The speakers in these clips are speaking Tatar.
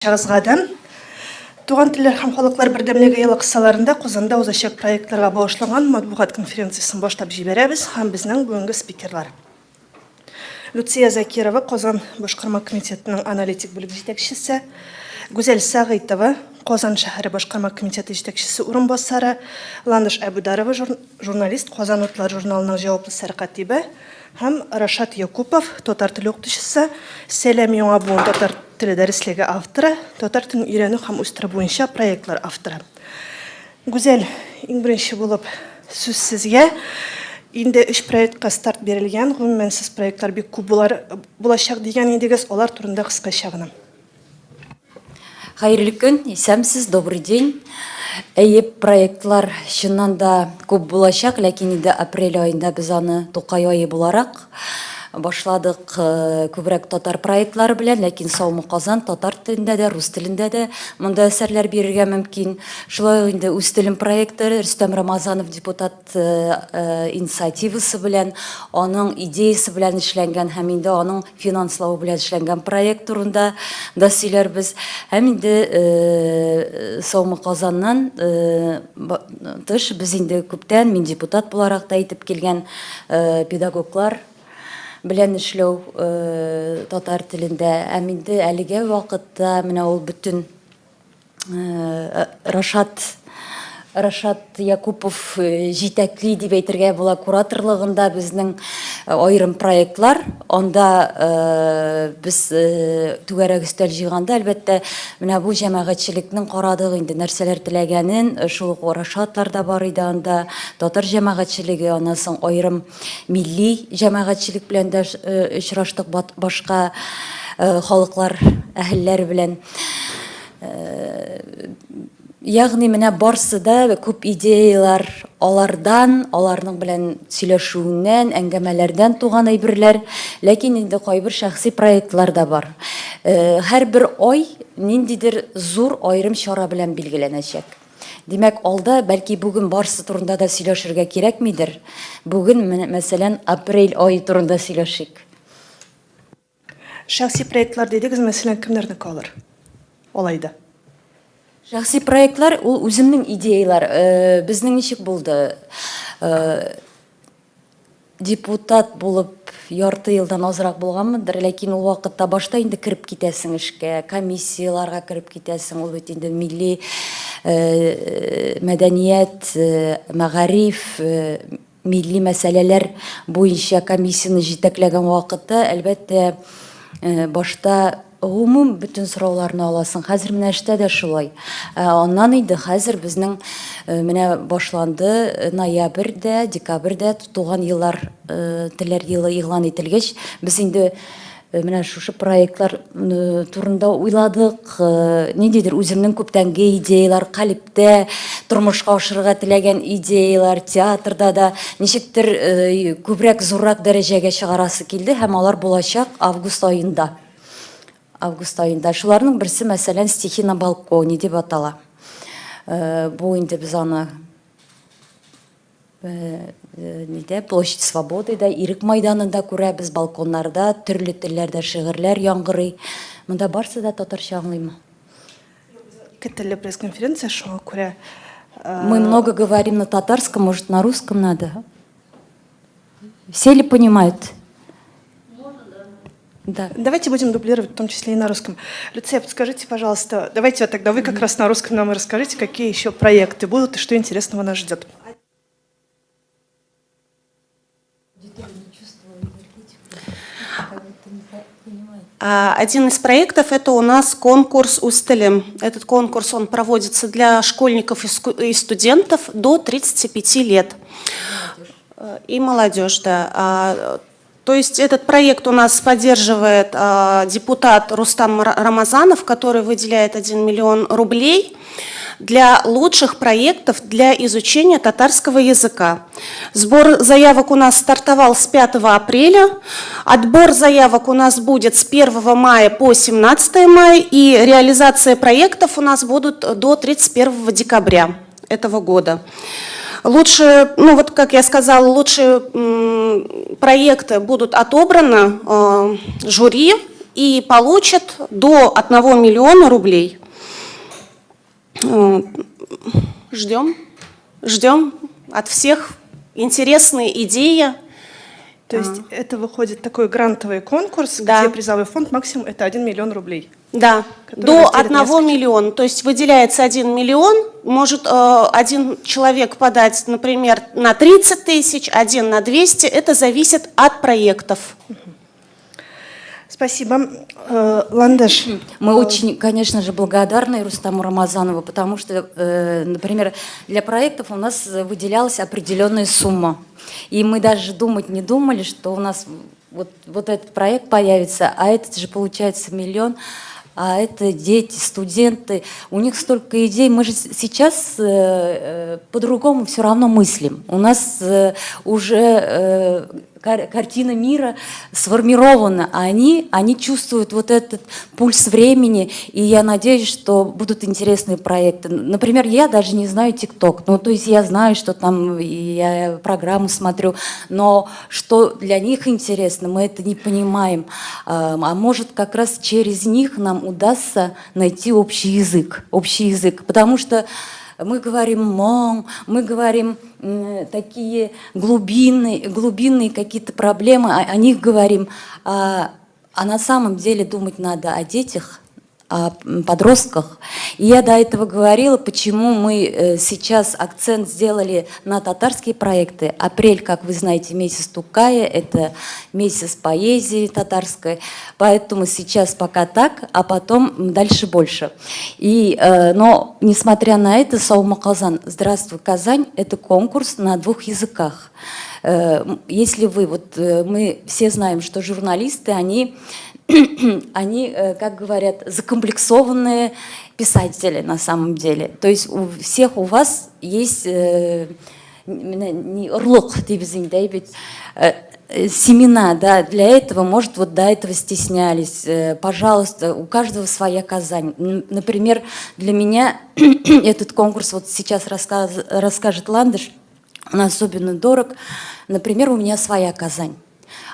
Барчагызга да Туган телләр һәм халыклар бердәмлеге елы кысаларында Казанда узачак проектларга багышланган матбугат конференциясен башлап җибәрәбез һәм безнең бүгенге спикерлар. Люция Закирова, Казан башкарма комитетының аналитик бүлек җитәкчесе, Гүзәл Сәгыйтова, Казан шәһәре башкарма комитеты җитәкчесе урынбасары, Ландыш Әбүдарова, журналист, Казан утлары журналының җаваплы сәркатибе, Һәм Рашат Якупов, татар теле укытучысы, Сәлам яңа буын татар теле дәреслеге авторы, татар телен өйрәнү һәм үстерү буенча проектлар авторы. Гүзәл, иң беренче булып сүз сезгә. Инде өч проектка старт бирелгән, гомумән сез проектлар бик күп булар, булачак дигән идегез, алар турында кыскача гына. Хәерле көн, исәнмесез, добрый день. Әйе, проектлар чыннан да күп булачак, ләкин инде апрель аенда без аны Тукай ае буларак башладык күбрәк татар проектлары белән, ләкин Саумы Казан татар телендә дә, рус телендә дә монда әсәрләр бирергә мөмкин. Шулай ук инде Үз телем проекты Рөстәм Рамазанов депутат инициативасы белән, аның идеясы белән эшләнгән һәм инде аның финанславы белән эшләнгән проект турында да сөйләрбез. Һәм инде Саумы Казаннан тыш без инде күптән, мин депутат буларак та әйтеп килгән педагоглар белән эшләү татар телендә. Һәм инде әлеге вакытта менә ул бөтен Рашат Рашат Якупов җитәкли дип әйтергә була кураторлыгында безнең аерым проектлар. Анда без түгәрәк өстәл җыйганда, әлбәттә, менә бу җәмәгатьчелекнең карадык инде нәрсәләр теләгәнен, шул ук Рашатлар да бар иде анда, татар җәмәгатьчелеге, аннан соң аерым милли җәмәгатьчелек белән дә очраштык, башка халыклар әһелләре белән. Ягъни менә барсы да күп идеялар алардан, аларның белән сөйләшүеннән, әңгәмәләрдән туган әйберләр. Ләкин инде кайбер шәхси проектлар да бар. Һәрбер ай ниндидер зур аерым чара белән билгеләнәчәк. Димәк, алда бәлки бүген барсы турында да сөйләшергә кирәкмидер. Бүген, мәсәлән, апрель ае турында сөйләшик. Шәхси проектлар дидегез, мәсәлән, кемнәрнеке алар? Алай да. Шәхси проектлар ул үземнең идеялар. Безнең ничек булды? Депутат булып ярты елдан азрак булганмындыр, ләкин ул вакытта башта инде кереп китәсең эшкә, комиссияләргә кереп китәсең, ул бит инде милли мәдәният, мәгариф, Милли мәсьәләләр буенча комиссияне җитәкләгән вакытта, әлбәттә, башта гомум бөтен сорауларны аласың. Хәзер менә эштә дә шулай. Аннан инде хәзер безнең менә башланды ноябрьдә, декабрьдә туган еллар, телләр елы игълан ителгәч, без инде менә шушы проектлар турында уйладык. Ниндидер үземнең күптәнге идеялар, калептә тормышка ашырырга теләгән идеялар, театрда да ничектер күбрәк, зуррак дәрәҗәгә чыгарасы килде һәм алар булачак август аенда. Август аенда. Шуларның берсе, мәсәлән, «Стихи на балконе» дип атала. Бу инде без аны Нидә, Площадь Свободыда, Ирек майданында күрәбез, балконнарда төрле телләрдә шигырьләр яңгырый. Монда барсы да татарча аңлыймы? Ике телле пресс-конференция, шуңа күрә. Мы много говорим на татарском, может, на русском надо? Все ли понимают? Да. Давайте будем дублировать, в том числе и на русском. Люция, подскажите, пожалуйста, давайте тогда вы как раз на русском нам и расскажите, какие еще проекты будут и что интересного нас ждет. Один из проектов – это у нас конкурс «Үз телем». Этот конкурс, он проводится для школьников и студентов до 35 лет. И молодежь, да. То есть этот проект у нас поддерживает депутат Рустам Рамазанов, который выделяет 1 миллион рублей для лучших проектов для изучения татарского языка. Сбор заявок у нас стартовал с 5 апреля. Отбор заявок у нас будет с 1 мая по 17 мая, и реализация проектов у нас будут до 31 декабря этого года. Лучшие, ну вот как я сказала, лучшие проекты будут отобраны жюри. и получат до 1 миллиона рублей. Ждем, ждем от всех интересные идеи. То есть это выходит такой грантовый конкурс, Да. где призовой фонд максимум это 1 миллион рублей. Да, Который до разделит 1 несколько. Миллиона. То есть выделяется 1 миллион, может один человек подать, например, на 30 тысяч, один на 200. Это зависит от проектов. Спасибо. Ландыш. Мы очень, конечно же, благодарны Рустаму Рамазанову, потому что, например, для проектов у нас выделялась определенная сумма. И мы даже думать не думали, что у нас вот этот проект появится, а этот же получается миллион, а это дети, студенты, у них столько идей. Мы же сейчас по-другому все равно мыслим. У нас уже картина мира сформирована, а они чувствуют вот этот пульс времени, и я надеюсь, что будут интересные проекты. Например, я даже не знаю ТикТок, ну, то есть я знаю, что там, и я программу смотрю, но что для них интересно, мы это не понимаем. А может, как раз через них нам удастся найти общий язык, потому что мы говорим моң, мы говорим такие глубинные какие-то проблемы, о них говорим, а на самом деле думать надо о детях, о подростках. И я до этого говорила, почему мы сейчас акцент сделали на татарские проекты. Апрель, как вы знаете, месяц Тукая, это месяц поэзии татарской, поэтому сейчас пока так, а потом дальше больше. Но несмотря на это, Саумы Казан, здравствуй, Казань, это конкурс на двух языках. Если вы, вот мы все знаем, что журналисты, они, как говорят, закомплексованные писатели на самом деле. То есть у всех у вас есть не орлык дибез инде бит, семена, да, для этого, может, вот до этого стеснялись. Пожалуйста, у каждого своя Казань. Например, для меня этот конкурс, вот сейчас расскажет Ландыш, он особенно дорог. Например, у меня своя Казань.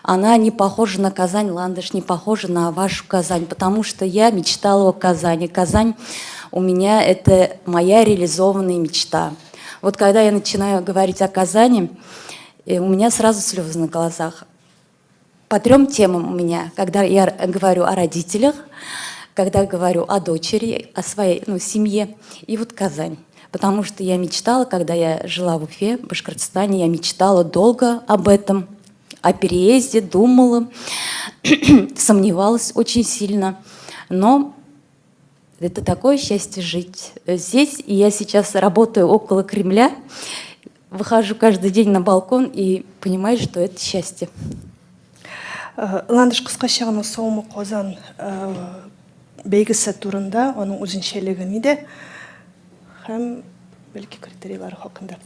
Она не похожа на Казань, Ландыш, не похожа на вашу Казань, потому что я мечтала о Казани. Казань у меня – это моя реализованная мечта. Вот когда я начинаю говорить о Казани, у меня сразу слезы на глазах. По трем темам у меня. Когда я говорю о родителях, когда говорю о дочери, о своей, ну, семье, и вот Казань. Потому что я мечтала, когда я жила в Уфе, в Башкортостане, я мечтала долго об этом, о переезде, думала, сомневалась очень сильно. Но это такое счастье жить здесь. И я сейчас работаю около Кремля, выхожу каждый день на балкон и понимаю, что это счастье. Ландыш, кыскача гына Саумы Казан бәйгесе турында, аның үзенчәлеге нидә һәм бәлки критерийлары хакында.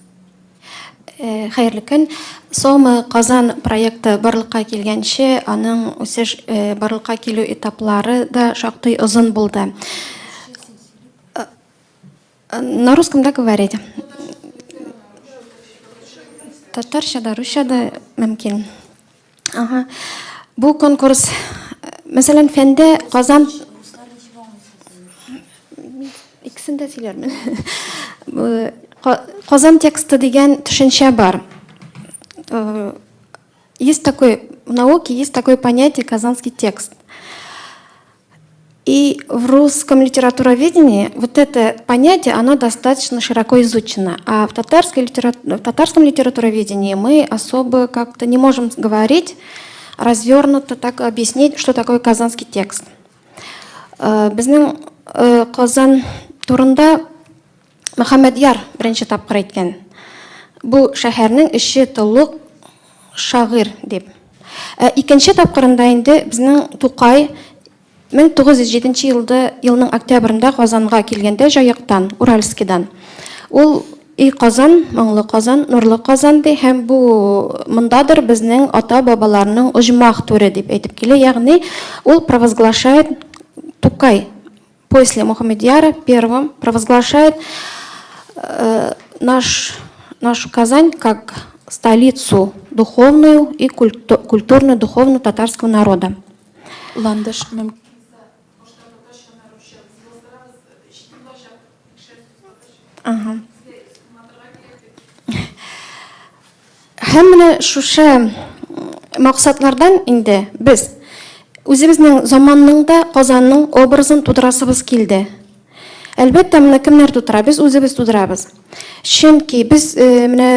Хәерле көн. Саумы Казан проекты барлыкка килгәнче, аның үсеш барлыкка килү этаплары да шактый озын булды. На русском, да, говорить? Татарча да, русча да мөмкин. Ага. Бу конкурс, мәсәлән, фәндә Казан икесен дә сөйләрмен. Бу, Казан тексты дигән төшенчә бар. Есть такой, в науке есть такое понятие «казанский текст». И в русском литературоведении вот это понятие, оно достаточно широко изучено. А в татарском литературоведении мы особо как-то не можем говорить, развернуто так объяснить, что такое казанский текст. Безнең Казан турында Мөхәммәдьяр беренче тапкыр әйткән. Бу шәһәрнең эче тулы шагыйрь дип. Икенче тапкырында инде безнең Тукай 1907 елда елның октябрендә Казанга килгәндә Җаектан, Уральскидан. Ул и Казан, моңлы Казан, нурлы Казан ди һәм бу мондадыр безнең ата-бабаларның оҗмах түре дип әйтеп килә. Ягъни ул провозглашает, Тукай после Мухаммедьяра первым провозглашает нашу Казань как столицу духовную и культурно-духовную татарского народа. Ландыш, мөм. Ага. Һәм менә шушы максатлардан инде без үзебезнең заманның да Казанның образын тудырасыбыз килде. Әлбәттә, моны кемнәр тутыра? Без үзебез тудырабыз. Чөнки без э, менә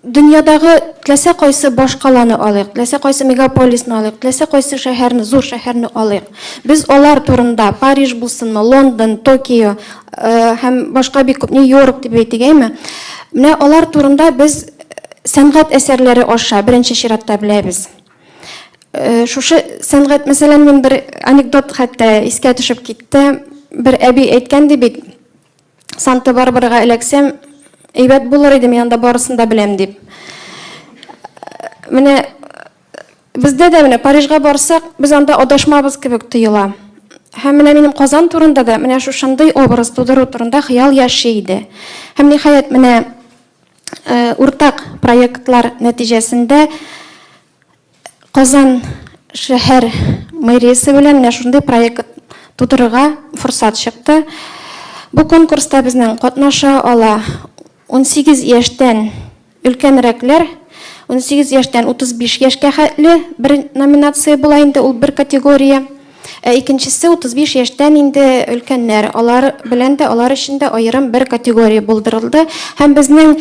дөньядагы теләсә кайсы башкаланы алыйк, теләсә кайсы мегаполисны алыйк, теләсә кайсы шәһәрне, зур шәһәрне алыйк. Без алар турында Париж булсынмы, Лондон, Токио э, һәм башка бик күп Нью-Йорк дип әйтик, әйме? Менә алар турында без сәнгать әсәрләре аша беренче чиратта беләбез. Э, шушы сәнгать, мәсәлән, мин бер анекдот хәтта искә төшеп китте. Бер әби әйткән ди бит, Санта-Барбарага эләксәм, әйбәт булыр иде, мин анда барысын да беләм дип. Э, менә бездә дә менә Парижга барсак, без анда адашмабыз кебек тоела. Һәм менә минем Казан турында да менә шушындый образ тудыру турында хыял яши иде. Һәм ниһаять менә э, уртак проектлар нәтиҗәсендә Казан шәһәр мэриясе белән менә шундый проект тудырырга форсат чыкты. Бу конкурста безнең катнаша ала 18 яшьтән өлкәнрәкләр, 18 яшьтән 35 яшькә хәтле бер номинация була инде, ул бер категория. Ә икенчесе 35 яшьтән инде өлкәннәр. Алар белән дә, алар өчен дә аерым бер категория булдырылды. Һәм безнең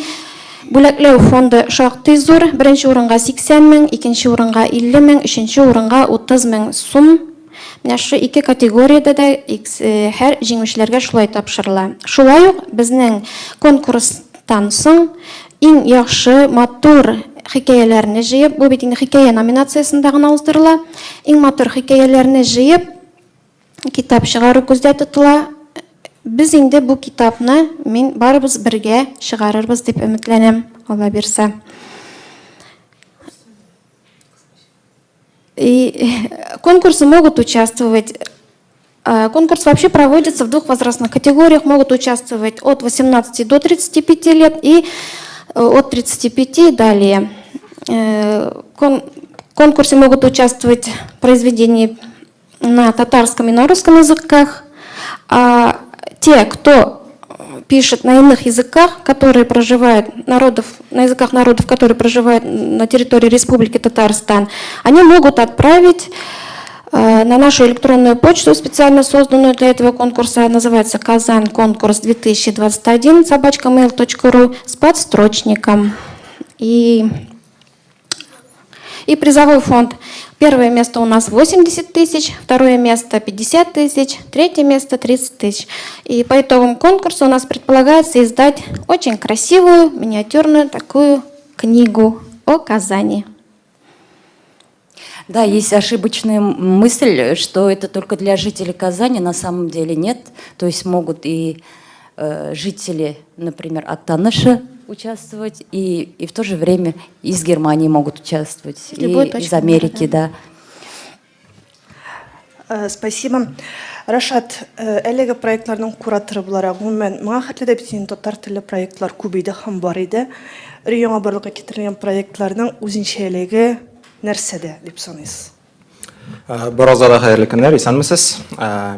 бүләкләү фонды шактый зур. Беренче урынга 80 мең, икенче урынга 50 мең, өченче урынга 30 мең сум. Менә шушы ике категориядә дә һәр җиңүчеләргә шулай тапшырыла. Шулай ук безнең конкурстан соң иң яхшы, матур хикәяләрне җыеп, бу бит инде хикәя номинациясендә гына уздырыла, иң матур хикәяләрне җыеп, китап чыгару күздә тотыла. Без инде бу китапны мин барыбыз бергә чыгарырбыз дип өметләнәм, Алла бирсә. И конкурсы могут участвовать. Конкурс вообще проводится в двух возрастных категориях. Могут участвовать от 18 до 35 лет и от 35 и далее. В конкурсе могут участвовать произведения на татарском и на русском языках. А те, кто пишет на иных языках, которые проживают народов, на языках народов, которые проживают на территории Республики Татарстан, они могут отправить на нашу электронную почту, специально созданную для этого конкурса, называется Казань конкурс 2021 собачка mail.ru с подстрочником. И призовой фонд. Первое место у нас 80 тысяч, второе место 50 тысяч, третье место 30 тысяч. И по итогам конкурса у нас предполагается издать очень красивую, миниатюрную такую книгу о Казани. Да, есть ошибочная мысль, что это только для жителей Казани, на самом деле нет. То есть могут и жители, например, от Таныша участвовать, и в то же время из Германии могут участвовать, Из любой и точки из Америки, мира, да. Спасибо. Рашат, әлеге проектларның кураторы буларак, гомумән, моңа хәтле дә бит инде татар телле проектлар күп иде һәм бар иде. Өр-яңа барлыкка китерелгән проектларның үзенчәлеге нәрсәдә дип саныйсыз? Барыгызга да хәерле көннәр, исәнмесез.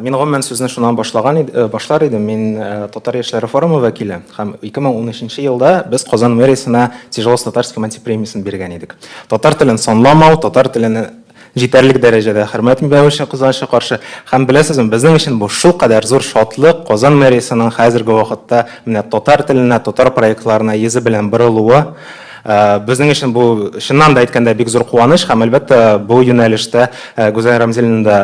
Мин гомумән сүзне шуннан башлаган башлар идем. Мин Татар яшьләре форумы вәкиле һәм 2013 елда без Казан мэриясенә Тяжело с татарским антипремиясен биргән идек. Татар телен санламау, татар телен җитәрлек дәрәҗәдә хөрмәт итмәү кызганычка каршы. Һәм беләсезме, безнең өчен бу шулкадәр зур шатлык, Казан мэриясенең хәзерге вакытта менә татар теленә, татар проектларына йөзе белән борылуы. Безнең өчен бу, чыннан да әйткәндә, бик зур куаныч һәм, әлбәттә, бу юнәлештә Гүзәл Рамзилина да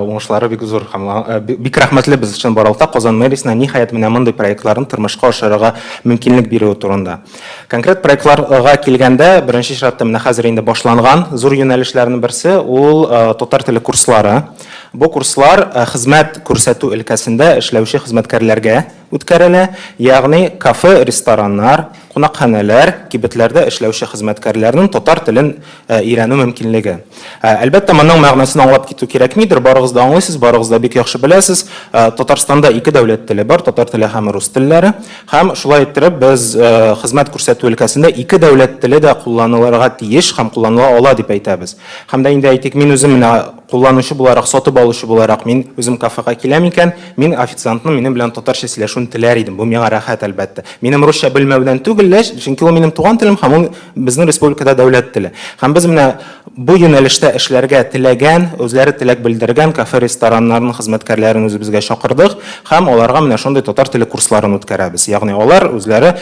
уңышлары бик зур һәм бик рәхмәтле без чынбарлыкта Казан мэриясенә ниһаять менә мондый проектларны тормышка ашырырга мөмкинлек бирүе турында. Конкрет проектларга килгәндә, беренче чиратта менә хәзер инде башланган зур юнәлешләрнең берсе ул татар теле курслары. Бу курслар хезмәт күрсәтү өлкәсендә эшләүче хезмәткәрләргә. үткәрелә, ягъни кафе, рестораннар, кунакханәләр, кибетләрдә эшләүче хезмәткәрләрнең татар телен өйрәнү мөмкинлеге. Әлбәттә, моның мәгънәсен аңлап китү кирәкмидер, барыгыз да аңлыйсыз, барыгыз да бик яхшы беләсез. Татарстанда ике дәүләт теле бар, татар теле һәм рус телләре. Һәм шулай иттереп без хезмәт күрсәтү өлкәсендә ике дәүләт теле дә кулланылырга тиеш һәм кулланыла ала дип әйтәбез. Һәм дә инде әйтик, мин үзем менә кулланучы буларак, сатып алучы буларак, мин үзем кафега киләм икән, мин официантның минем белән татарча сөйләшүен теләр идем. Бу миңа рәхәт, әлбәттә. Минем русча белмәүдән түгел лә, чөнки ул минем туган телем һәм ул безнең республикада дәүләт теле. Һәм без менә бу юнәлештә эшләргә теләгән, үзләре теләк белдергән кафе-рестораннарның хезмәткәрләрен үзебезгә чакырдык һәм аларга менә шундый татар теле курсларын үткәрәбез. Ягъни алар үзләре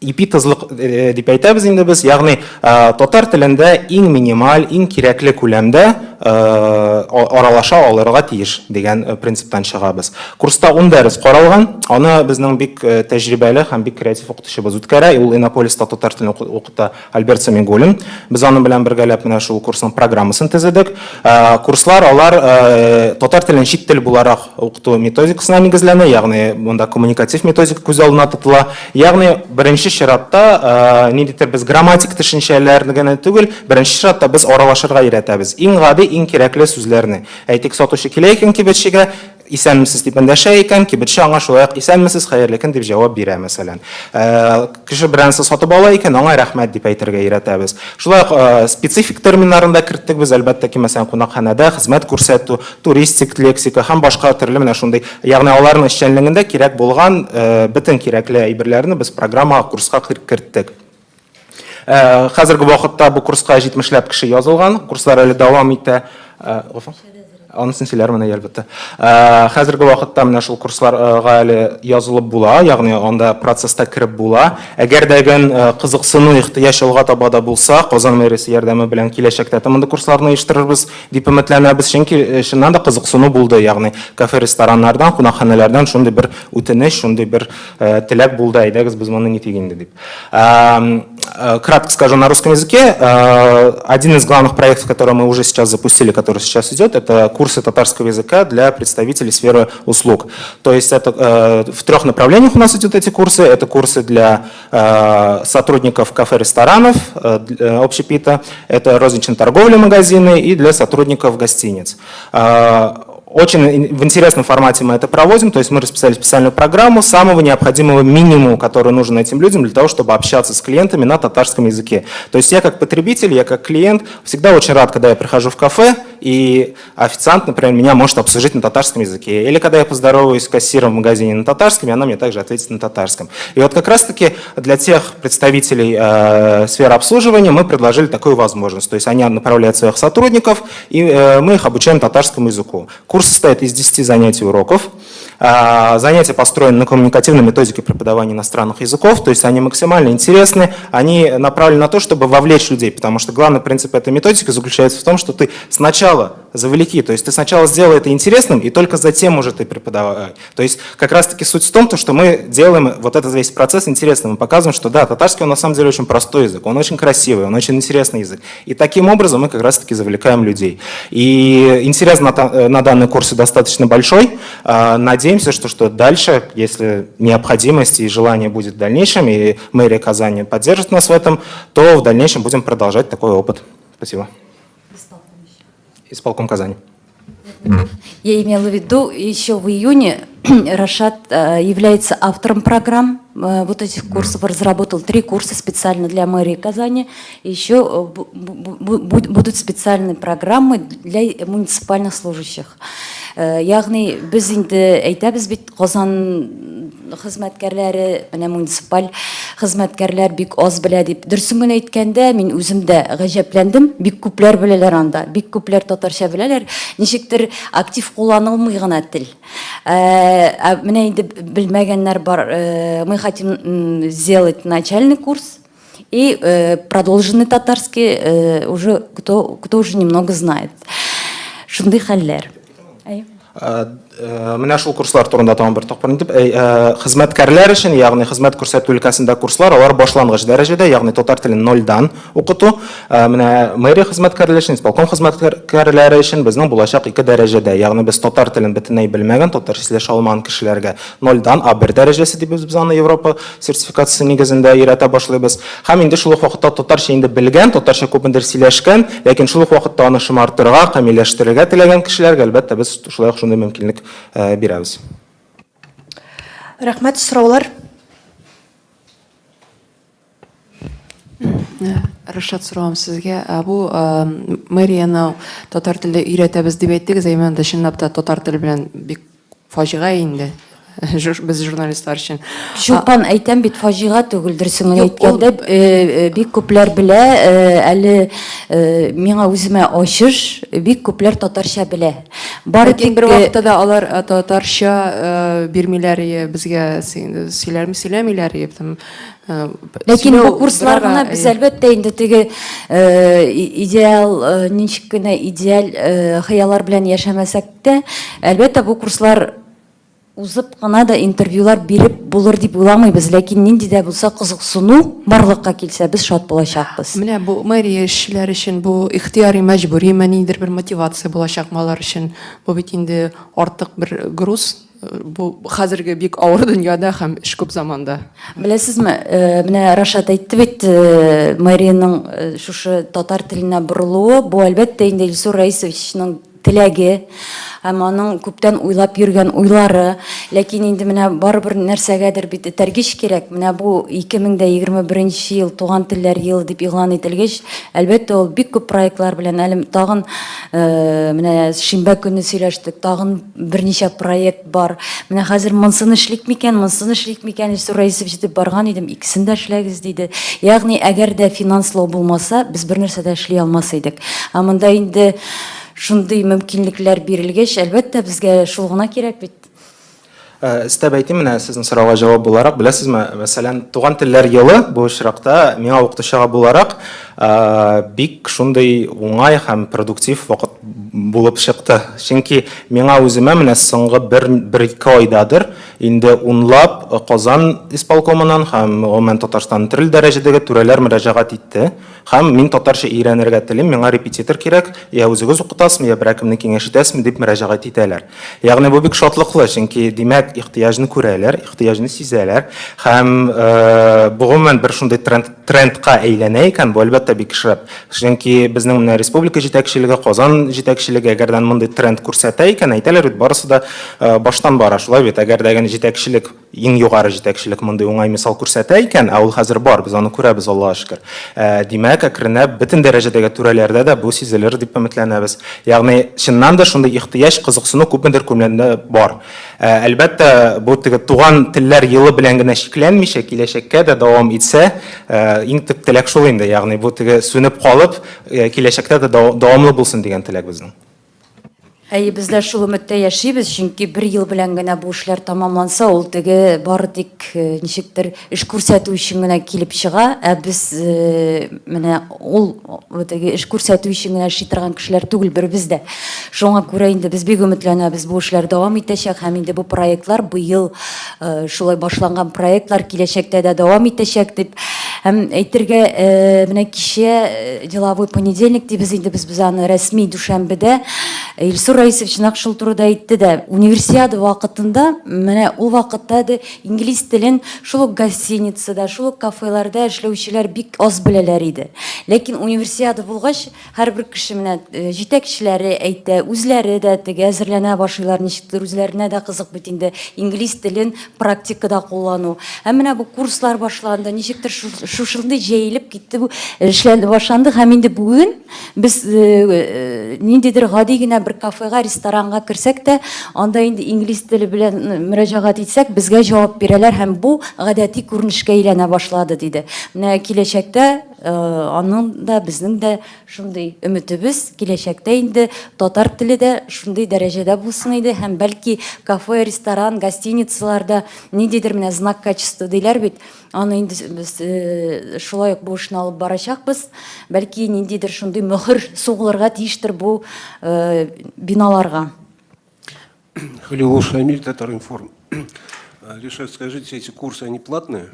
ипи тозлык э, дип әйтәбез инде без, ягъни э, татар телендә иң минималь, иң кирәкле күләмдә э, аралаша алырга тиеш дигән принциптан чыгабыз. Курста 10 дәрес каралган. Аны безнең бик тәҗрибәле һәм бик креатив укытучыбыз үткәрә. Ул Иннополиста татар телен укыта Альберт Самигуллин. Без аның белән бергәләп менә шул курсның программасын төзедек. Э, курслар алар э, татар телен чит тел буларак укыту методикасына нигезләнә, ягъни монда коммуникатив методика күз алдына тотыла. Ягъни беренче чиратта э, ниндидер без грамматик төшенчәләрне генә түгел, беренче чиратта без аралашырга өйрәтәбез. Иң гади, иң кирәкле сүзләрне. Әйтик, сатучы килә икән кибетчегә, Исәнмесез дип эндәшә икән, кибетче аңа шулай ук исәнмесез, хәерле көн дип җавап бирә, мәсәлән. Э, кеше берәрсе сатып ала икән, аңа рәхмәт дип әйтергә өйрәтәбез. Шулай ук э, специфик терминнарын да керттек без, әлбәттә ки, мәсәлән, кунакханәдә хезмәт күрсәтү, туристик лексика һәм башка төрле менә шундый, ягъни аларның эшчәнлегендә кирәк булган э, бөтен кирәкле әйберләрне без программага, курска керттек. Хәзерге вакытта бу курска 70ләп кеше язылган, курслар әле дәвам итә. Анысын сөйләрмен, әлбәттә. Хәзерге вакытта менә шул курсларга әле язылып була, ягъни анда процесста кереп була. Әгәр дә гэн кызыксыну, ихтыяҗ алга таба да булса, Казан мэриясе ярдәме белән киләчәктә дә мондый курсларны оештырырбыз дип өметләнәбез, чөнки чыннан да кызыксыну булды, ягъни кафе-рестораннардан, кунакханәләрдән шундый бер үтенеч, шундый бер теләк булды, әйдәгез без моны нитик инде дип. Кратко скажу на русском языке. Один из главных проектов, который мы уже сейчас запустили, который сейчас идет, это курсы татарского языка для представителей сферы услуг. То есть это в трех направлениях у нас идут эти курсы. Это курсы для сотрудников кафе-ресторанов, общепита, это розничной торговли магазины и для сотрудников гостиниц. Очень в интересном формате мы это проводим, то есть мы расписали специальную программу самого необходимого минимума, который нужен этим людям для того, чтобы общаться с клиентами на татарском языке. То есть я как потребитель, я как клиент всегда очень рад, когда я прихожу в кафе, и официант, например, меня может обслужить на татарском языке. Или когда я поздороваюсь с кассиром в магазине на татарском, и она мне также ответит на татарском. И вот как раз-таки для тех представителей сферы обслуживания мы предложили такую возможность. То есть они направляют своих сотрудников, и мы их обучаем татарскому языку. Курс состоит из 10 занятий уроков. Занятия построены на коммуникативной методике преподавания иностранных языков, то есть они максимально интересны, они направлены на то, чтобы вовлечь людей, потому что главный принцип этой методики заключается в том, что ты сначала завлеки, то есть ты сначала сделай это интересным, и только затем уже ты преподавай. То есть как раз-таки суть в том, то, что мы делаем вот этот весь процесс интересным, мы показываем, что да, татарский он на самом деле очень простой язык, он очень красивый, он очень интересный язык. И таким образом мы как раз-таки завлекаем людей. И интерес на данный курсе достаточно большой. Надеемся, что дальше, если необходимость и желание будет в дальнейшем, и мэрия Казани поддержит нас в этом, то в дальнейшем будем продолжать такой опыт. Спасибо. Исполком Казани. Я имела в виду, еще в июне Рашат является автором программ вот этих курсов, разработал три курса специально для мэрии Казани. Еще будут специальные программы для муниципальных служащих. Ягъни без инде әйтәбез бит, Казан хезмәткәрләре, менә муниципаль хезмәткәрләр бик аз белә дип. Дөресен генә әйткәндә, мин үзем дә гаҗәпләндем, бик күпләр беләләр анда, бик күпләр татарча беләләр. Ничектер актив кулланылмый гына тел. Ә менә инде белмәгәннәр бар. Мы хотим сделать начальный курс и продолженный татарский уже кто уже немного знает. Шундый хәлләр. Менә шул курслар турында тагын бер тапкыр әйтеп, хезмәткәрләр өчен, ягъни хезмәт күрсәтү өлкәсендә курслар, алар башлангыч дәрәҗәдә, ягъни татар телен нольдан укыту. Менә мэрия хезмәткәрләре өчен, исполком хезмәткәрләре өчен безнең булачак ике дәрәҗәдә, ягъни без татар телен бөтенләй белмәгән, татарча сөйләшә алмаган кешеләргә нольдан А1 дәрәҗәсе дибез без аны Европа сертификациясе нигезендә өйрәтә башлыйбыз. Һәм инде шул ук вакытта татарча инде белгән, татарча күпмедер сөйләшкән, ләкин шул ук вакытта аны шомартырга, камилләштерергә теләгән кешеләргә, әлбәттә, без шулай ук шундый мөмкинлек бирәбез. Рәхмәт, сораулар? Рашат, соравым сезгә. Ә бу мэрияне татар теле өйрәтәбез дип әйттегез, әмма анда чынлап та татар теле белән бик фаҗига инде. Без журналистлар өчен. Чулпан, әйтәм бит, фаҗига түгел, дөресен генә әйткәндә, бик күпләр белә, әле миңа үземә ачыш, бик күпләр татарча белә. Бары тик бер вакытта да алар татарча бирмиләр безгә, сөйләрме, сөйләмиләр, Ләкин бу курслар гына без әлбәттә инде теге идеал ничек кенә идеаль хыяллар белән яшәмәсәк тә, әлбәттә бу курслар узып кына да интервьюлар биреп булыр дип уйламыйбыз, ләкин нинди дә булса кызыксыну барлыкка килсә, без шат булачакбыз. Менә бу мэрия эшчеләре өчен бу ихтыяри мәҗбүриме, ниндидер бер мотивация булачакмы алар өчен? Бу бит инде артык бер груз. Бу хәзерге бик авыр дөньяда һәм эш күп заманда. Беләсезме, менә Рашат әйтте бит, мэриянең шушы татар теленә борылуы, бу әлбәттә инде Илсур Раисовичның теләге һәм аның күптән уйлап йөргән уйлары. Ләкин инде менә барыбер нәрсәгәдер бит этәргеч кирәк. Менә бу 2021 ел туган телләр елы дип игълан ителгәч, әлбәттә, ул бик күп проектлар белән әле тагын менә шимбә көнне сөйләштек, тагын Берничә проект бар. Менә хәзер монсын эшлик микән, монсын эшлик микән, Илсур Раисович дип барган идем, икесен дә эшләгез, диде. Ягъни, әгәр дә финанслау булмаса, без бернәрсә дә эшли алмас идек. Ә монда инде шундый мөмкинлекләр бирелгәч, әлбәттә, безгә шул гына кирәк бит. Өстәп әйтим, менә сезнең сорауга җавап буларак, беләсезме, мәсәлән, туган телләр елы бу очракта миңа укытучыга буларак бик шундый уңай һәм продуктив вакыт булып чыкты. Чөнки миңа үземә менә соңгы бер, бер-ике айдадыр инде унлап Казан исполкомыннан һәм гомумән Татарстанның төрле дәрәҗәдәге түрәләр мөрәҗәгать итте. Һәм мин татарча өйрәнергә телим, миңа репетитор кирәк, я үзегез укытасызмы, я берәр кемне киңәш итәсезме, дип мөрәҗәгать итәләр. Ягъни бу бик шатлыклы, чөнки, димәк, ихтыяҗны күрәләр, ихтыяҗны сизәләр һәм бу гомумән бер шундый тренд, трендка әйләнә икән, бу әлбәттә бик шәп. Чөнки безнең менә республика җитәкчелеге, Казан җитәкчелеге әгәрдән мондый тренд күрсәтә икән, әйтәләр бит, барысы да баштан бара, шулай бит? Әгәр дә җитәкчелек Иң югары җитәкчелек мондый уңай мисал күрсәтә икән, ә ул хәзер бар, без аны күрәбез, Аллага шөкер. Димәк, әкренләп бөтен дәрәҗәдәге түрәләрдә дә бу сизелер дип өметләнәбез. Ягъни, чыннан да шундый ихтыяҗ, кызыксыну күпмедер күләмдә бар. Әлбәттә, бу теге туган телләр елы белән генә чикләнмичә, киләчәккә дә дәвам итсә, иң төп теләк шул инде, ягъни бу теге сүнеп калып, киләчәктә дә дәвамлы булсын дигән теләк безнең. Әйе, без дә шул өметтә яшибез, чөнки бер ел белән генә бу эшләр тәмамланса, ул теге бары тик ничектер эш күрсәтү өчен генә килеп чыга, ә без менә ул теге эш күрсәтү өчен генә эшли торган кешеләр түгел беребез дә. Шуңа күрә инде без бик өметләнәбез, бу эшләр дәвам итәчәк һәм инде бу проектлар быел шулай башланган проектлар киләчәктә дә дәвам итәчәк дип. Һәм әйтергә, менә кичә деловой понедельник дибез инде без без аны рәсми дүшәмбедә Илсур Раисович нәкъ шул турыда әйтте дә. Универсиада вакытында менә ул вакытта да инглиз телен шул ук гостиницада, шул ук кафеларда эшләүчеләр бик аз беләләр иде. Ләкин универсиада булгач, Һәрбер кеше менә җитәкчеләре әйтә, үзләре дә теге әзерләнә башлыйлар, ничектер үзләренә дә кызык бит инде инглиз телен практикада куллану. Һәм менә бу курслар башланды, ничектер шушындый җәелеп китте бу эшләр башланды һәм инде бүген без ниндидер гади генә бер кафега, ресторанга керсәк тә, анда инде инглиз теле белән мөрәҗәгать итсәк, безгә җавап бирәләр һәм бу гадәти күренешкә әйләнә башлады, диде. Менә киләчәктә Аның да, безнең дә шундый өметебез, киләчәктә инде татар теле дә шундый дәрәҗәдә булсын иде һәм бәлки кафе, ресторан, гостиницаларда ниндидер менә знак качества диләр бит, аны инде без шулай ук бу эшне алып барачакбыз. Бәлки ниндидер шундый мөһер сугылырга тиештер бу биналарга. Халилов Шамиль, Татаринформ. Ришат, скажите, эти курсы, они платные?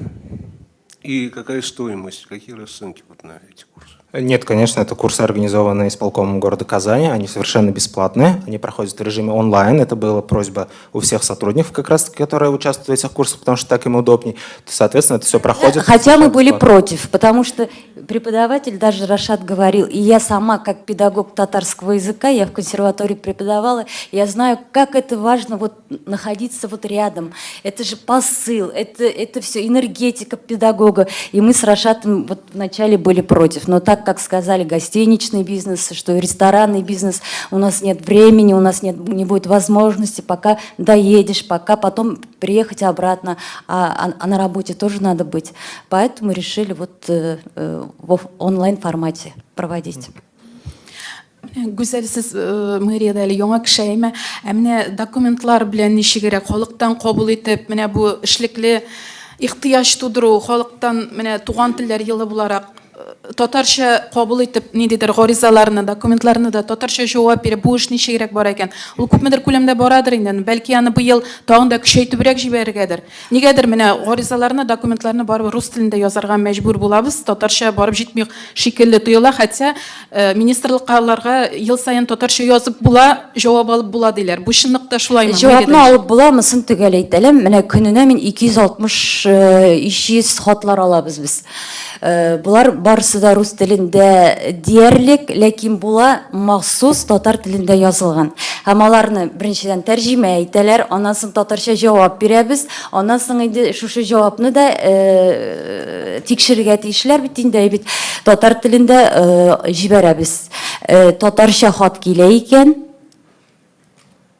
И какая стоимость, какие расценки вот на эти курсы? Нет, конечно, это курсы, организованные исполкомом города Казани, они совершенно бесплатные, они проходят в режиме онлайн, это была просьба у всех сотрудников, как раз, которые участвуют в этих курсах, потому что так им удобней. Соответственно, это все проходит. Хотя мы совершенно были бесплатно. Против, потому что преподаватель, даже Рашат говорил, и я сама, как педагог татарского языка, я в консерватории преподавала, я знаю, как это важно вот находиться вот рядом. Это же посыл, это все энергетика педагога. И мы с Рашатом вот вначале были против, но так как сказали гостиничный бизнес, что ресторанный бизнес, у нас нет времени, у нас нет, не будет возможности, пока доедешь, пока потом приехать обратно, а на работе тоже надо быть. Поэтому решили вот в онлайн формате проводить. Гүзәл, сез мэриядә әле яңа кеше, әйме? Ә менә документлар белән ничегрәк халыктан кабул итеп, менә бу эшлекле ихтыяҗ тудыру, халыктан менә туган телләр елы буларак татарча кабул итеп ниндидер гаризаларны, документларны да татарча җавап биреп, бу эш ничегрәк бара икән? Ул күпмедер күләмдә барадыр инде, бәлки аны быел тагын да көчәйтебрәк җибәрергәдер. Нигәдер менә гаризаларны, документларны барыбер рус телендә язарга мәҗбүр булабыз, татарча барып җитми шикелле тоела, хотя министрлыкларга ел саен татарча язып була, җавап алып була диләр. Бу чынлыкта шулаймы? Җавапны алып буламысын төгәл әйтәләм. Менә көненә мин 260, 300 хатлар алабыз без. Болар барысы да рус телендә диярлек, ләкин була махсус татар телендә язылган. Һәм аларны беренчедән тәрҗемә итәләр, аннан соң татарча җавап бирәбез, аннан соң инде шушы җавапны да тикшерергә тиешләр бит инде, бит татар телендә җибәрәбез. Татарча хат килә икән,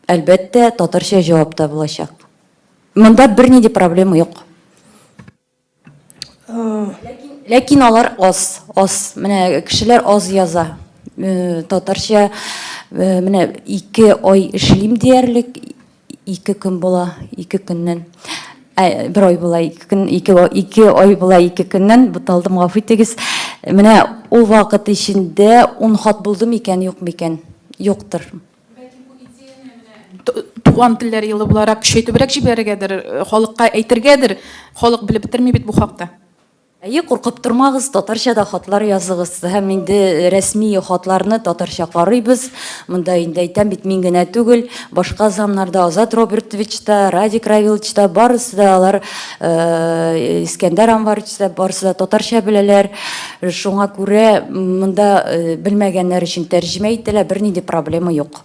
әлбәттә, татарча җавап та булачак. Монда бернинди проблема юк. Ләкин алар аз, аз. Менә кешеләр аз яза. Татарча менә 2 ай эшлим диярлек, 2 көн була, 2 көннән. Ә, бер ай була, 2 көн, 2 ай була, 2 көннән, буталдым, гафу итегез. Менә ул вакыт эчендә 10 хат булды микән, юк микән? Юктыр. Туган телләр елы буларак көчәйтебрәк җибәрергәдер, халыкка әйтергәдер, халык белеп бетерми бит бу хакта. Әйе, куркып тормагыз, татарча да хатлар языгыз. Һәм инде рәсми хатларны татарча карыйбыз. Монда инде әйтәм бит, мин генә түгел, башка замнарда Азат Робертович та, Радик Равилович та, барысы да алар, Искәндәр Анварович та, барысы да татарча беләләр. Шуңа күрә монда белмәгәннәр өчен тәрҗемә ителә, бернинди проблема юк.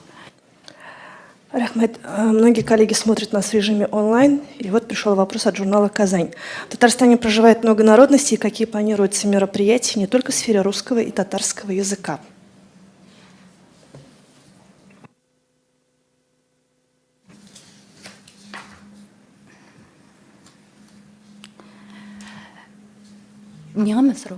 Рәхмәт. Многие коллеги смотрят нас в режиме онлайн. И вот пришел вопрос от журнала «Казань». В Татарстане проживает много народностей. Какие планируются мероприятия не только в сфере русского и татарского языка? Миңамы сорау?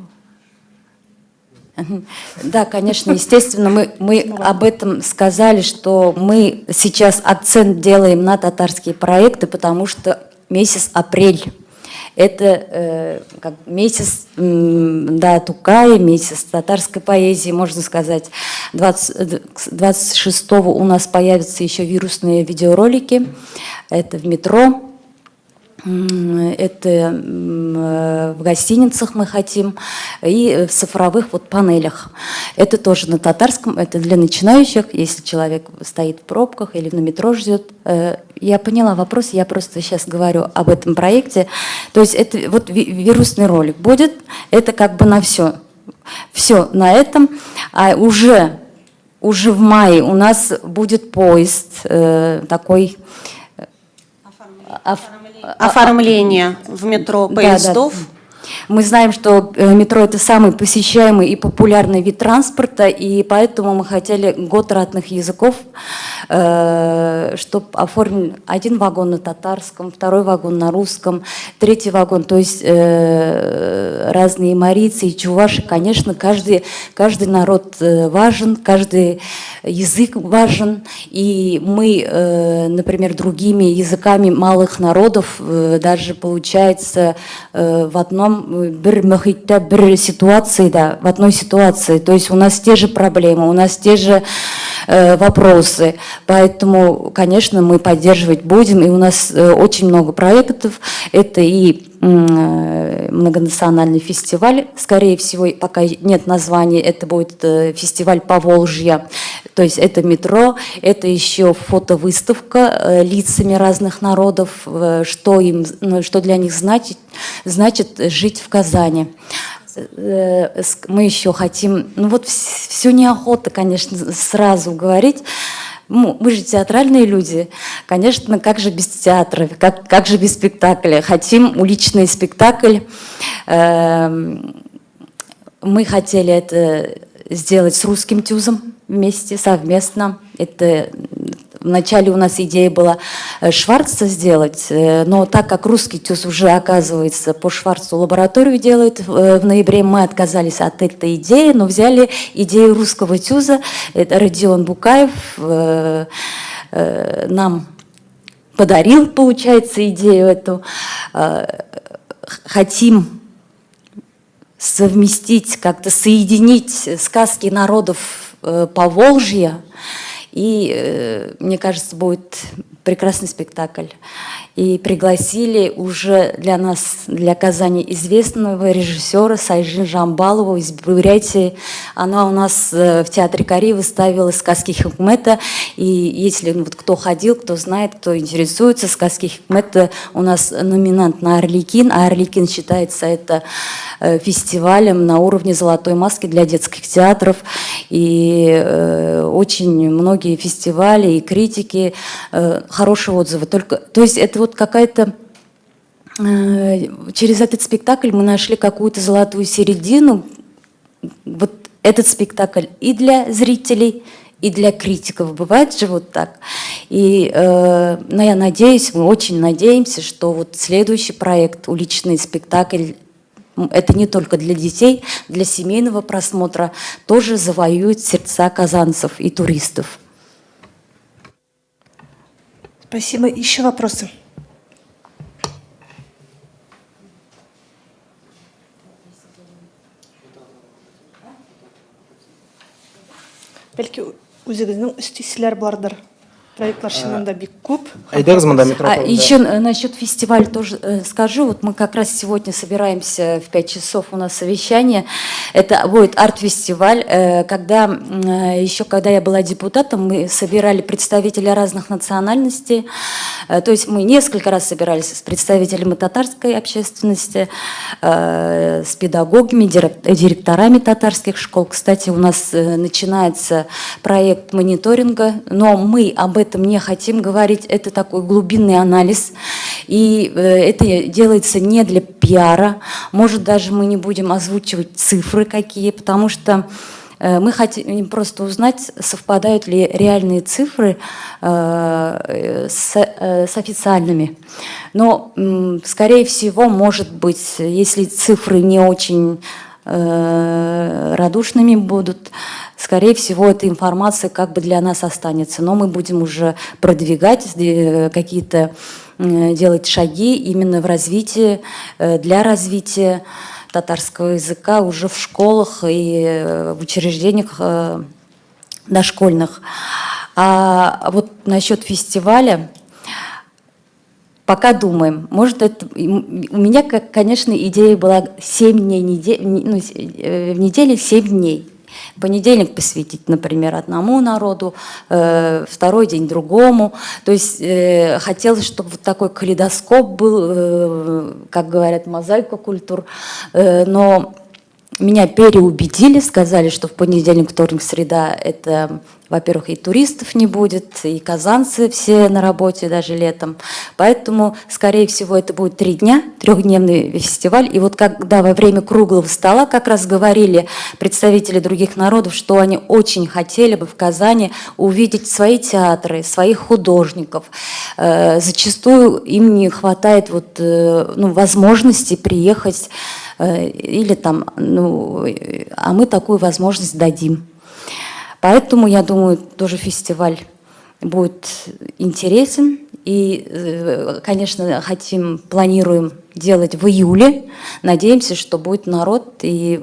Да, конечно, естественно, мы об этом сказали, что мы сейчас акцент делаем на татарские проекты, потому что месяц апрель — это как месяц, да, Тукая, месяц татарской поэзии, можно сказать. 20, 26 у нас появятся еще вирусные видеоролики, это в метро, это в гостиницах мы хотим и в цифровых вот панелях. Это тоже на татарском, это для начинающих, если человек стоит в пробках или на метро ждет. Я поняла вопрос, я просто сейчас говорю об этом проекте. То есть это вот вирусный ролик будет, это как бы на все. Все на этом. А уже в мае у нас будет поезд такой Оформление в метро поездов. Да. Мы знаем, что метро – это самый посещаемый и популярный вид транспорта, и поэтому мы хотели год родных языков, чтобы оформить один вагон на татарском, второй вагон на русском, третий вагон, то есть разные марийцы и чуваши. Конечно, каждый народ важен, каждый язык важен, и мы, например, другими языками малых народов даже, получается, в одном бер мохиттә, бер ситуации, да, в одной ситуации. То есть у нас те же проблемы, у нас те же вопросы. Поэтому, конечно, мы поддерживать будем. И у нас очень много проектов. Это и многонациональный фестиваль, скорее всего, пока нет названия, это будет фестиваль Поволжья, то есть это метро, это еще фотовыставка лицами разных народов, что им, ну, что для них значит жить в Казани. Мы еще хотим, ну вот все неохота, конечно, сразу говорить. Мы же театральные люди, конечно, как же без театра, как же без спектакля? Хотим уличный спектакль. Мы хотели это сделать с русским тюзом вместе, совместно. Это вначале у нас идея была Шварца сделать, но так как русский тюз уже, оказывается, по Шварцу лабораторию делает в ноябре, мы отказались от этой идеи, но взяли идею русского тюза. Это Родион Букаев нам подарил, получается, идею эту. Хотим совместить, как-то соединить сказки народов Поволжья. И, мне кажется, будет прекрасный спектакль. И пригласили уже для нас, для Казани, известного режиссера Сайжин Жамбалову из Бурятии. Она у нас в театре Кариева ставила сказки Хикмета. И если, ну, вот кто ходил, кто знает, кто интересуется, сказки Хикмета у нас номинант на Арлекин. А Арлекин считается это фестивалем на уровне «Золотой маски» для детских театров. И очень многие фестивали и критики хорошие отзывы. Только, то есть это вот какая-то... Через этот спектакль мы нашли какую-то золотую середину. Вот этот спектакль и для зрителей, и для критиков. Бывает же вот так. И, но я надеюсь, мы очень надеемся, что вот следующий проект, уличный спектакль, это не только для детей, для семейного просмотра, тоже завоюет сердца казанцев и туристов. Спасибо. Еще вопросы? Бәлки үзегезнең өстиселәр бардыр. Проектлар чыннан да бик күп. Әйдәгез монда метро А, турында. еще насчет фестиваля тоже скажу. Вот мы как раз сегодня собираемся в 5 часов, у нас совещание. Это будет арт-фестиваль. Когда еще когда я была депутатом, мы собирали представителей разных национальностей. То есть мы несколько раз собирались с представителями татарской общественности, с педагогами, директорами татарских школ. Кстати, у нас начинается проект мониторинга, но мы об этом не хотим говорить. Это такой глубинный анализ. И это делается не для пиара. Может, даже мы не будем озвучивать цифры какие, потому что мы хотим просто узнать, совпадают ли реальные цифры с официальными. Но, скорее всего, может быть, если цифры не очень радушными будут, скорее всего, эта информация как бы для нас останется. Но мы будем уже продвигать какие-то, делать шаги именно в развитии, для развития татарского языка уже в школах и в учреждениях дошкольных. А вот насчет фестиваля пока думаем. Может, это... У меня, конечно, идея была 7 дней, ну, в неделе 7 дней. Понедельник посвятить, например, одному народу, второй день другому. То есть хотелось, чтобы вот такой калейдоскоп был, как говорят, мозаика культур. Но меня переубедили, сказали, что в понедельник, вторник, среда это, во-первых, и туристов не будет, и казанцы все на работе даже летом. Поэтому, скорее всего, это будет 3 дня, трехдневный фестиваль. И вот когда во время круглого стола как раз говорили представители других народов, что они очень хотели бы в Казани увидеть свои театры, своих художников. Зачастую им не хватает вот, ну, возможности приехать или там, ну, а мы такую возможность дадим. Поэтому, я думаю, тоже фестиваль будет интересен. И, конечно, хотим, планируем делать в июле. Надеемся, что будет народ и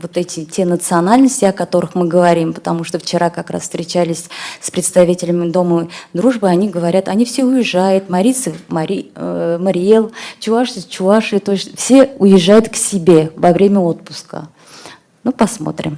вот эти те национальности, о которых мы говорим, потому что вчера как раз встречались с представителями Дома дружбы, они говорят, они все уезжают, марийцы, Мари, э, Мариэл, чуваши, чуваши, то есть все уезжают к себе во время отпуска. Ну, посмотрим.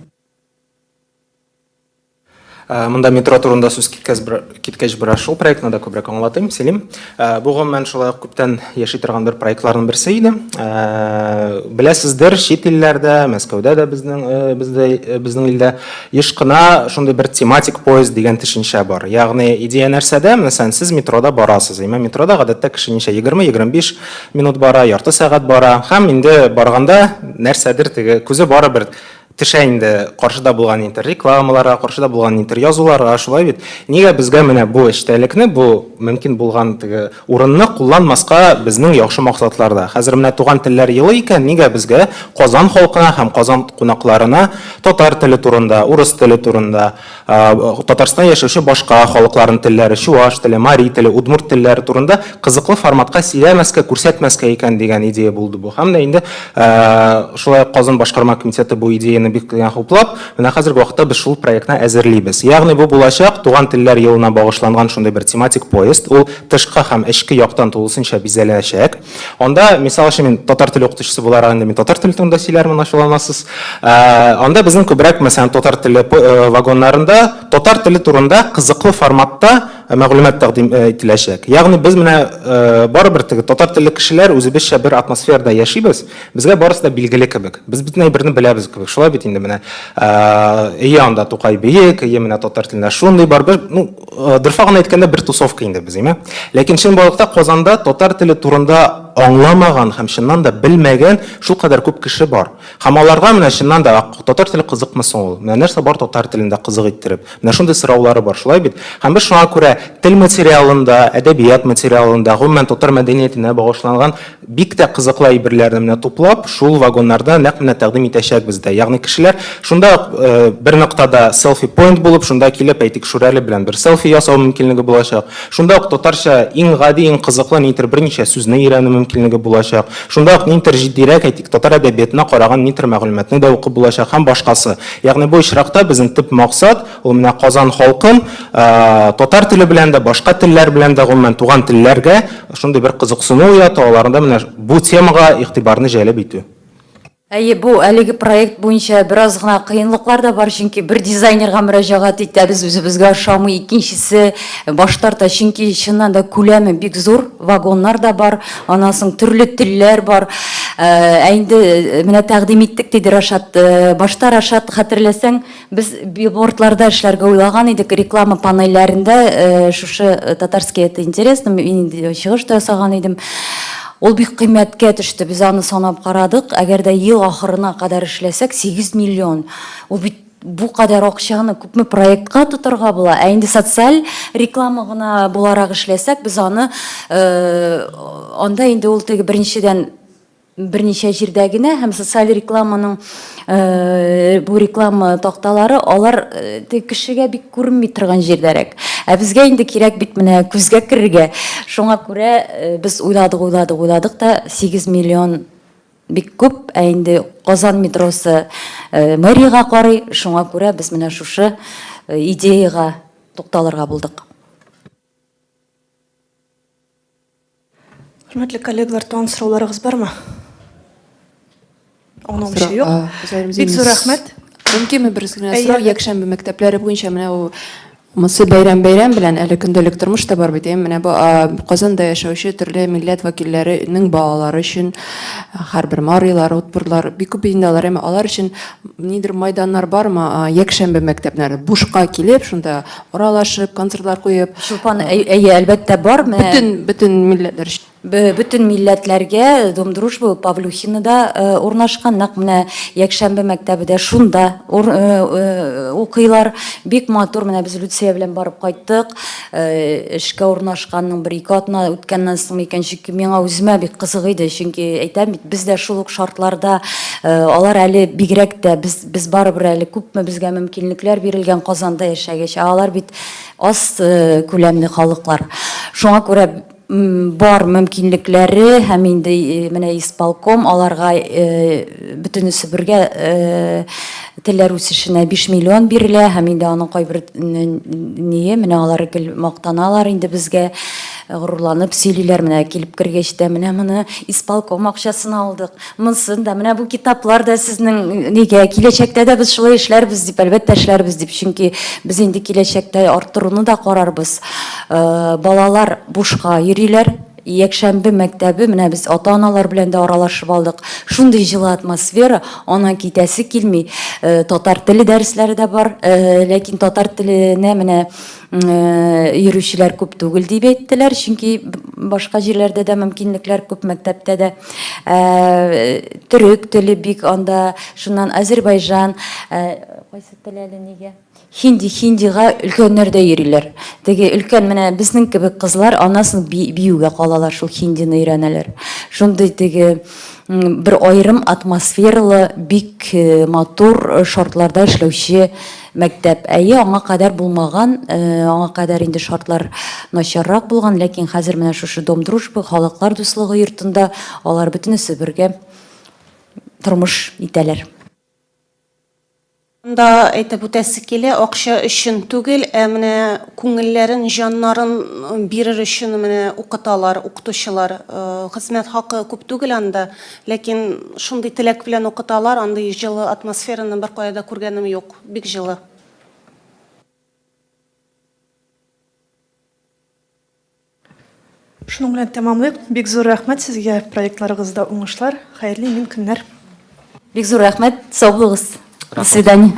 Э, монда метро турында сүз киткәч, киткәч бераз шул проектны да күбрәк аңлатыйм, сөйлим. Э, бу гомумән шулай ук күптән яши торган бер проектларның берсе иде. Э, беләсездер, чит илләрдә, Мәскәүдә дә безнең бездә безнең илдә еш кына шундый бер тематик поезд дигән төшенчә бар. Ягъни идея нәрсәдә? Мәсәлән, сез метрода барасыз. Әмма метрода гадәттә кеше ничә 20-25 минут бара, ярты сәгать бара һәм инде барганда нәрсәдер теге күзе барыбер Төшә инде каршыда булган ниндидер рекламаларга, каршыда булган ниндидер язуларга, шулай бит. Нигә безгә менә бу эчтәлекне, бу мөмкин булган теге урынны кулланмаска безнең яхшы максатларда? Хәзер менә туган телләр елы икән, нигә безгә Казан халкына һәм Казан кунакларына татар теле турында, урыс теле турында, Татарстанда яшәүче башка халыкларның телләре, чуаш теле, мари теле, удмурт телләре турында кызыклы форматка сөйләмәскә, күрсәтмәскә икән дигән идея булды бу. Һәм дә инде шулай ук Казан башкарма комитеты бу идеяне бик генә хуплап, менә хәзерге вакытта без шул проектны әзерлибез. Ягъни бу булачак Туган телләр елына багышланган шундый бер тематик поезд. Ул тышкы һәм эчке яктан тулысынча бизәләнәчәк. Анда, мисал өчен, мин татар теле укытучысы буларак инде мин татар теле турында сөйләрмен, ачуланмассыз. Э, анда безнең күбрәк, мәсәлән, татар теле э, вагоннарында татар теле турында кызыклы форматта э, мәгълүмат тәкъдим ителәчәк. Ягъни без менә барыбер теге татар телле кешеләр үзебезчә бер атмосферада яшибез. Безгә барысы да билгеле кебек. Без бөтен әйберне беләбез кебек. Шулай бит инде менә. Әйе, анда Тукай бөек, әйе, менә татар телендә шундый бар. Без, ну, Э, дорфа гына әйткәндә бер тусовка инде без, әйме? Ләкин чынбарлыкта Казанда татар теле турында аңламаган һәм чыннан да белмәгән шулкадәр күп кеше бар. Һәм аларга менә чыннан да татар теле кызыкмы соң ул? Менә нәрсә бар татар телендә кызык иттереп? Менә шундый сораулары бар, шулай бит? Һәм без шуңа күрә тел материалында, әдәбият материалында, гомумән татар мәдәниятенә багышланган Бик тә кызыклы әйберләрне менә туплап, шул вагоннарда нәкъ менә тәкъдим итәчәкбез дә. Ягъни кешеләр шунда ук бер ноктада селфи-поинт булып, шунда килеп, әйтик, Шүрәле белән бер селфи ясау мөмкинлеге булачак. Шунда ук татарча иң гади, иң кызыклы ниндидер берничә сүзне өйрәнү мөмкинлеге булачак. Шунда ук ниндидер җитдирәк, әйтик, татар әдәбиятына караган ниндидер мәгълүматны да укып булачак һәм башкасы. Ягъни бу очракта безнең төп максат, Ул менә Казан халкын татар теле белән дә, башка телләр белән дә, гомумән, туган телләргә шундый бер кызыксыну уяту, аларында менә бу темага игътибарны җәлеп итү. Әйе, бу әлеге проект буенча бераз гына кыенлыклар да бар, чөнки бер дизайнерга мөрәҗәгать итәбез, үзебезгә ошамый, икенчесе баш тарта, чөнки чыннан да күләме бик зур, вагоннар да бар, аннан соң төрле телләр бар. Ә инде менә тәкъдим иттек, диде Рашат. Башта Рашат, хәтерләсәң, Без билбордларда эшләргә уйлаган идек, реклама панельләрендә э, шушы э, татарский это интересно, мин инде чыгыш та ясаган идем. Ул бик кыйммәткә төште, без аны санап карадык. Әгәр дә ел ахырына кадәр эшләсәк, 8 миллион. Ул бит бу кадәр акчаны күпме проектка тотарга була. Ә инде социаль реклама гына буларак эшләсәк, без аны э, анда инде ул теге беренчедән берничә җирдә генә һәм социаль рекламаның э, бу реклама такталары алар э, кешегә бик күренми торган җирдәрәк. Ә безгә инде кирәк бит менә күзгә керергә. Шуңа күрә э, без уйладык, уйладык, уйладык та 8 миллион бик күп, ә инде Казан метросы мэриягә карый, шуңа күрә без менә шушы идеяга тукталырга булдык. Хөрмәтле коллегалар, тагын сорауларыгыз бармы? Аңлаучы юк. Бик зур рәхмәт. Мөмкинме бер генә сорау? Якшәмбе мәктәпләре буенча менә ул монысы бәйрәм-бәйрәм белән, әле көндәлек тормыш та бар бит, әйе, менә бу Казанда яшәүче төрле милләт вәкилләренең балалары өчен һәрбер марилар, удмуртлар, бик күп инде алар, әмма алар өчен нидер майданнар бармы? Якшәмбе мәктәпләре бушка килеп, шунда Аралашып, концертлар куеп. Чулпан, әйе, әлбәттә бар. Менә бөтен бөтен милләтләр өчен. Бөтен милләтләргә Дом дружбы Павлюхинода э, урнашкан, нәкъ менә якшәмбе мәктәбе дә шунда э, э, укыйлар. Бик матур, менә без Люция белән барып кайттык. Эшкә урнашканның бер-ике атна үткәннән соң икән, чөнки миңа үземә бик кызык иде, чөнки әйтәм бит, без дә шул ук шартларда, алар әле бигрәк тә, без Без барыбер әле күпме безгә мөмкинлекләр бирелгән Казанда яшәгәч, ә алар бит аз күләмле халыклар. Шуңа күрә бар мөмкинлекләре һәм инде менә исполком аларга бөтенесе бергә телләр үсешенә 5 миллион бирелә һәм инде аның кайбер ние менә алар гел мактаналар инде безгә горурланып сөйлиләр менә килеп кергәч тә менә моны исполком акчасына алдык Монсын да, менә бу китаплар да сезнең нигә, киләчәктә дә без шулай эшләрбез дип, әлбәттә эшләрбез дип, чөнки без инде киләчәктә арттыруны да карарбыз. Э, балалар бушка йөриләр. Якшәмбе мәктәбе, менә без ата-аналар белән дә аралашып алдык. Шундый җылы атмосфера, аннан китәсе килми. Э, татар теле дәресләре дә бар, э, ләкин татар теленә менә йөрүчеләр күп түгел дип әйттеләр, чөнки башка җирләрдә дә мөмкинлекләр күп, мәктәптә дә. Төрек теле бик анда, шуннан азербайжан, кайсы тел әле нигә? Хинди, хиндига өлкәннәр дә йөриләр. Теге өлкән менә безнең кебек кызлар аннан соң биюгә калалар, шул хиндины өйрәнәләр. Шундый теге бер аерым атмосфералы, бик матур шартларда эшләүче Мәктәп, әйе, аңа кадәр булмаган, аңа кадәр инде шартлар начаррак булган, ләкин хәзер менә шушы Дом дружбы, Халыклар дуслыгы йортында алар бөтенесе бергә тормыш итәләр. Монда әйтеп үтәсе килә, акча өчен түгел, ә менә күңелләрен, җаннарын бирер өчен менә укыталар укытучылар. Хезмәт хакы күп түгел анда, Ләкин шундый теләк белән укыталар, андый җылы атмосфераны беркая да күргәнем юк. Бик җылы. Шуның белән тәмамлыйк. Бик зур рәхмәт сезгә, проектларыгызда уңышлар, хәерле имин көннәр. Бик зур рәхмәт, сау булыгыз. До свидания.